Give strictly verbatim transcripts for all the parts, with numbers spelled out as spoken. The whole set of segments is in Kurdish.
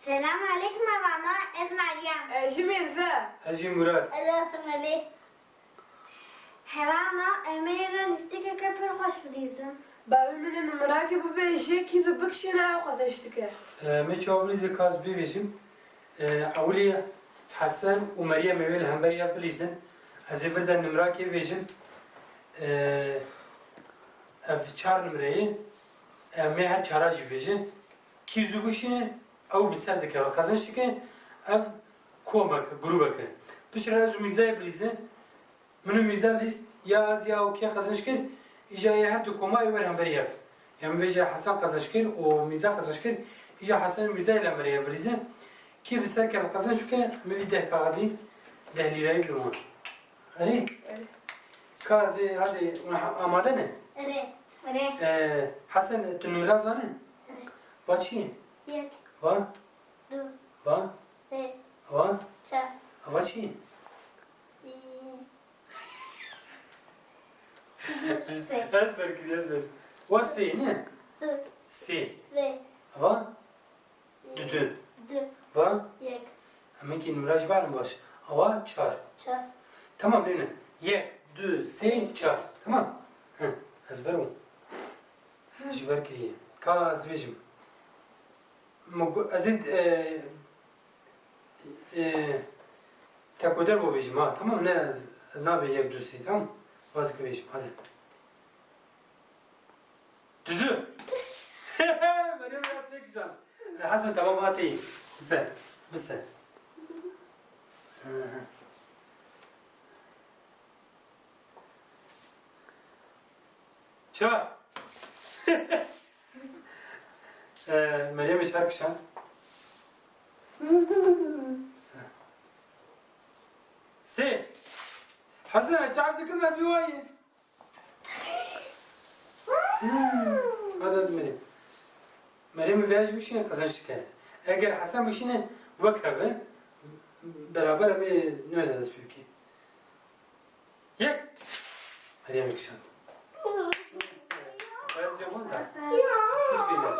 Selam aleykum hevana, ez Meryem. Ez jî Mirze. Ez jî Murat. Ez Asım Ali. Hevana, em ê re lîstikeke pir xweş bilîzin. Bavê min ê nimrakê bibêje, kî vê bikişîne ew qezenç dike. E, me çawa bilîze ka ez bivêjim. E, ewilî Hesen û Meryem ê wê li hemberî hev bilîzin. Ez ê vir de nimrakê vêjim. E, ev çar nimreyê. E, me her çara jî vêje. Kî zû bikişîne, ew bi ser dikeve. Qezenç dike, ev komek, grûbek e. Piştre ez û Mîrzayê bilîze. Min û Mîrza lîst, ya ez ya ew kê qezenç kir, îja yê her du koma ê wer hemberî hev. Ya min vêje Hesen qezenç kir û Mîrza qezenç kir, îja Hesen û Mîrzayê li hemberî hev bilîze. Kê bi ser keve qezenç bike, min vî deh kaxidî deh lîrayî bi wan. Erê? Erê. Ka ez ê, hadi, amade ne? Erê. Erê. Ee, Hesen, tu nimra zane? Erê. Va çi ye? Yek. Va? Du. Va? Sê. Va? Çar. Va çi ye? Ee, Sê. Ez ber kirî, ez ber. Wa sê ne? Du. Sê. Vê. Va? Ee, dudu. Du. Va? Yek. Em hinkî nimra jî barin baş. Awa çar. Çar. Tamam, lê ne. Yek, du, sê, çar. Tamam. Heh, ez ber bûm. Ji ber kirî. Ka ez vêjim. Min got, ez ê, e, e, tekoder bo bêjim ha, tamam? Ne, ez, ez nabê yek, du, sê, tamam? Vazike bêjim, hadi. Dudu. Benim biraz tek can. E, Hasan, tamam, hadi. Bise. Bise. Hı hı. Çar. Ee, Meryemê çar kişan. Se. Sê. Hesen, çav dikim ez bi wayî. Hadi, hadi Meryem. Meryemê vêya jî bikişîne qezenç dike. Eger Hesen bikişîne wek hev e, beraber em ê nû de dest pê bikî. Yek. Meryemê kişand. Bence bunda. Tuz bir ilaç.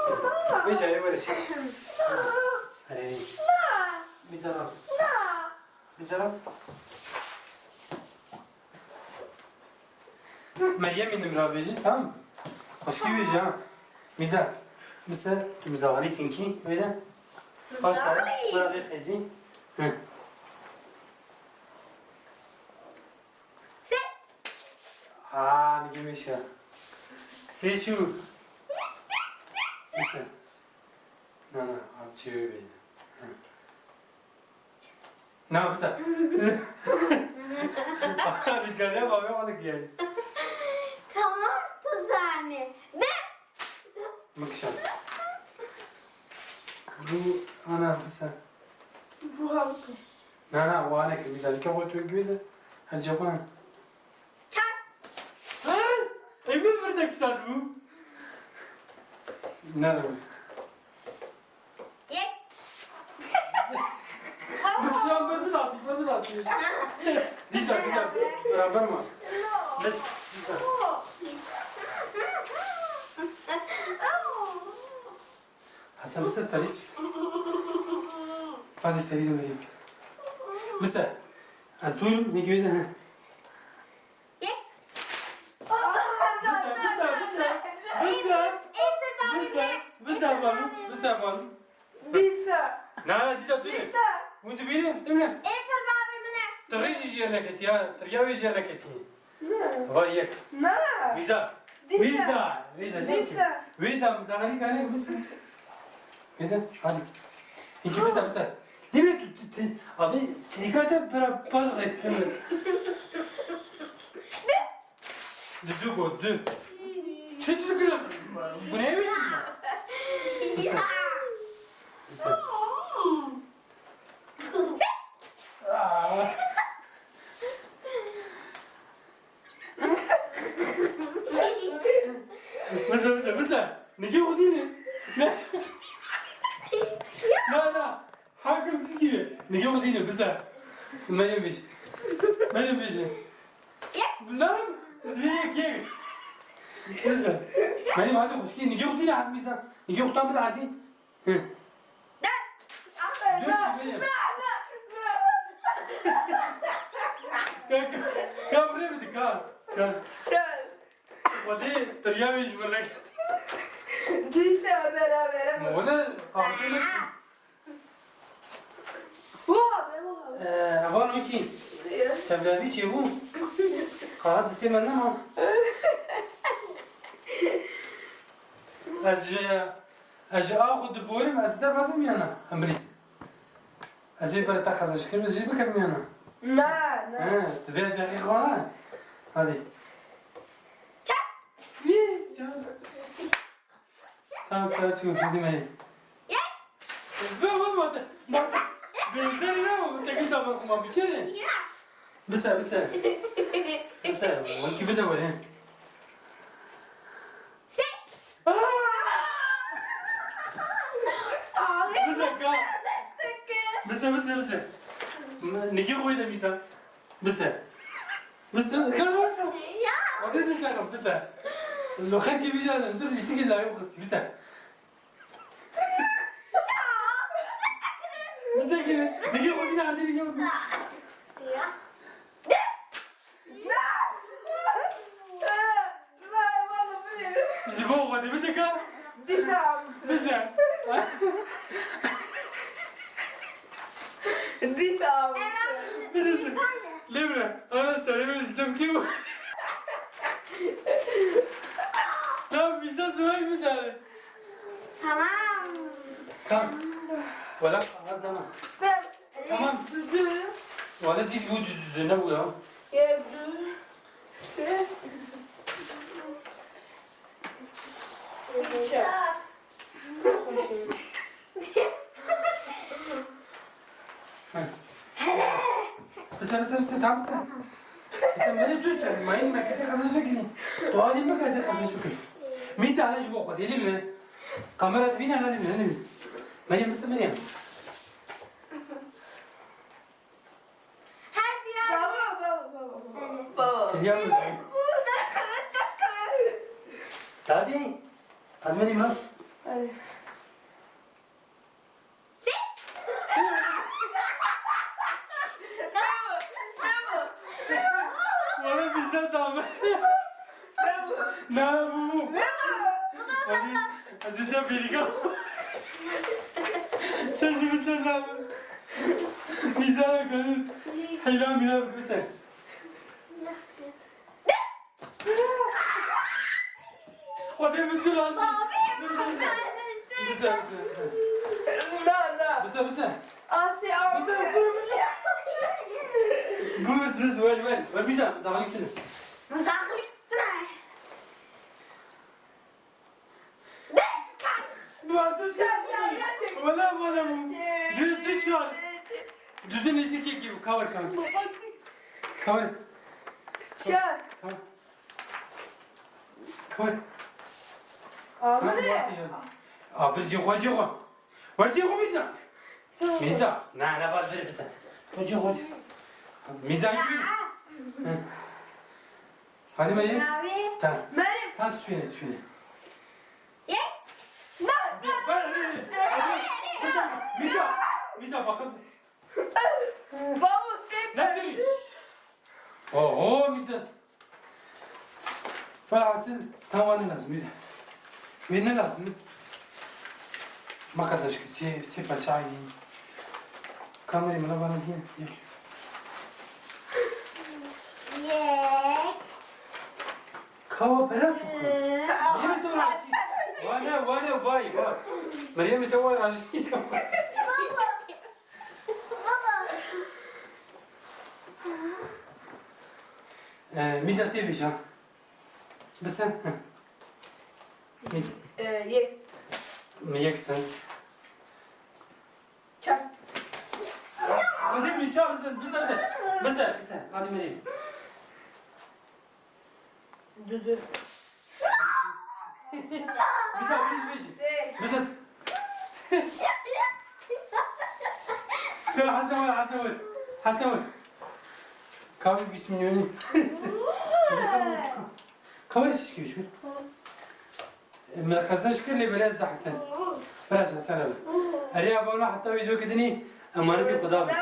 Ve cayı böyle şey. Hadi. Bir canım. Bir canım. Meryemê nimra vêjî, tamam? Xweşkî vêjî ha. Mîza. Misa, tu mizawalî kinkî, wê de. Başla. Mizawalî. Bura vê xêzî. Hı. Sê. Aa, nigê wê şiya. Sê çû. Misa. Na, na, em çê wê bêjin. Hı. Na, bize. Dikkat et, bak, bak, dikkat et. Tamam, tu zanî. De. Bikişan. Bu, ana, bize. Bu halkı. Na, na, o ana ki, bize. Dikkat et, tu gibi de. Hadi, cevap. Çar. Ha? Emir bir de kişan bu. Ne? Yek. Bıçağın gözü de atayım, gözü de atayım. Dizler, dizler. Beraber mi? Biz, dizler. Hasan, bize talis bize. Hadi seri de vereyim. Bize. Az duyurum, ne güveni, ha? Yek. Bize, bize, bize, bize. Bize, bize, bize, bize. Dîsa. Na, na, dîsa tu ne? Dîsa. Hûn dibînin, tu ne? Ê pir bavê min e. Tu rê jî jêr neketî ya, tu riya wê jêr neketî. Ne. Va yek. Na. Vîza. Dîsa. Vîza, vîza, dîsa. Vîza, mizanî kane, bize. Vîza, hadi. Hikî bize, bize. Dîme tu, tu, tu, abi, tu dikkat et, bira, pas resmi. Dudu got, du. Çi dudu kira? Bu ne biçim? Ya. Aa. Bize, bize, bize. Ne diyor o dini? Ne? Na, na. Hakim siz gibi. Nigê xwe dîne, bize. Meryem bêje. Meryem bêje. Yek. Bizanim. Yek, yek. Bize. Meryem, hadi xweşkî. Nigê xwe dîne, hadi bize. Nigê xwe tam bide, hadi. Hı. Dört. Ka, ka, ka birê bidî, ka, ka. Çend? Xwedê tirya wê ji min re ket. Dîsa beraber. Ma wele qaxtê ne. Wa be, wa be. Ee, heval wekî. Ya. Tevlevî çêbû. Qaxit di sê me nema. Ez ji, ez ji a xwe diborim, ez derbas bim ya na? Em bilîz. Ez ê bere te qezenc kirim, ez jê bikim ya na? Na, na. He, divê ez yaqî xwe ne? Hadi. Çak. Yê, çak. Tamam, çak, çak, hadi me. Yek. Be, be, be, be. Bêzderî ne bu? Te kişta bırakma bir kere. Ya. Bise, bise. Bise, wekî bide were. Sek. Aa! Abi, bise ka. Bise, bise, bise. Nigê xwe de mîsa. Bise. Bise, ka bise. Ya. Hadi sen çakam, bise. Lo xerkê vîja dur lîstikê layê xwe xistî, bise. Bise ki, nigê xwe vîja hadi nigê xwe. Ya. Ji bo Xwedê, bise ka? Dîsa. Bise. Dîsa. Bise, bise. Lê bire, ana serê min cem kê bû. Ya, bise suway bidare. Tamam. Tamam. Wala, hadi tamam. Tamam. Düdü. Wala diz bu düdü, düdü ne bu ya? Ya düdü. Şey. Şey. Heh. Bise, bise, bise, tamam bise. Bise, Meryem, dur sen. Mayın me kesê qezenc nekirî. Tu alî me kesê qezenc bikir. Mîza, hele ji bo xwe dê, lê bine. Kamera dibîne, hele lê bine, hele bine. Meryem, bise, Meryem. Her diğer... Baba, baba, baba, baba. Baba. Tiliya mı? Dur, dur, dur. Hadi. Hadi Meryem, ha. Hadi. Bana bize dame. Ne bu? Ne bu? Hadi, hadi sen bir yıka. Sen de bize dame. Bize dame. Heyran bir yıka. Xwedê min tu razî. Baba, bize, bize, bize. Na, na. Bize, bize. Asya. Bize, bize, bize. Guz, guz, wel, wel. Wel, bize, bize, bize. Bize. Wala, wala bu. Dü, dü çar. Dü, dü neyse ki, ki, cover, cover. Cover. Çar. Cover. Cover. Abi. Abi, cihwa, cihwa. Var cihwa, Mîza. Mîza. Na, na, var, ver bize. Koca, koca. Mîza, yürü. Hı. Hadi Meryem. Abi. Tamam. Meryem. Tamam, tüsüne, tüsüne. Ye. Na, na. Ver, ver, ver. Hadi. Mîza, Mîza, Mîza, bakın. Baba, sen... Ne tür? Oho, Mîza. Velhasil, tamam, ne lazım, yürü. Ve ne lazım? Makas aşkı, se, se paçayı. Kamerayı bana, bana diye. Yek. Kawa pera çok. Ee. Niye mi doğru? Vay ne, vay ne, vay, vay. Meryem de var, Aziz. Baba. Baba. Ee, Mîza tê vêja. Bise. Heh. Mîza. Ee, yek. Mi yek sen. Çar. Hadi mi çar sen. Bise, bise. Bise, bise. Hadi mi. Düdü. Bize, bize, bize. Bize. Hasa var, hasa var. Hasa var. Kahve bismillahı. Kahve şiş gibi şu. Min qezenc kir lê bere ez de Hesen. Bere ez Hesen abi. Erê, ev ana heta vîdeoyeke dinî emanetî Xuda be.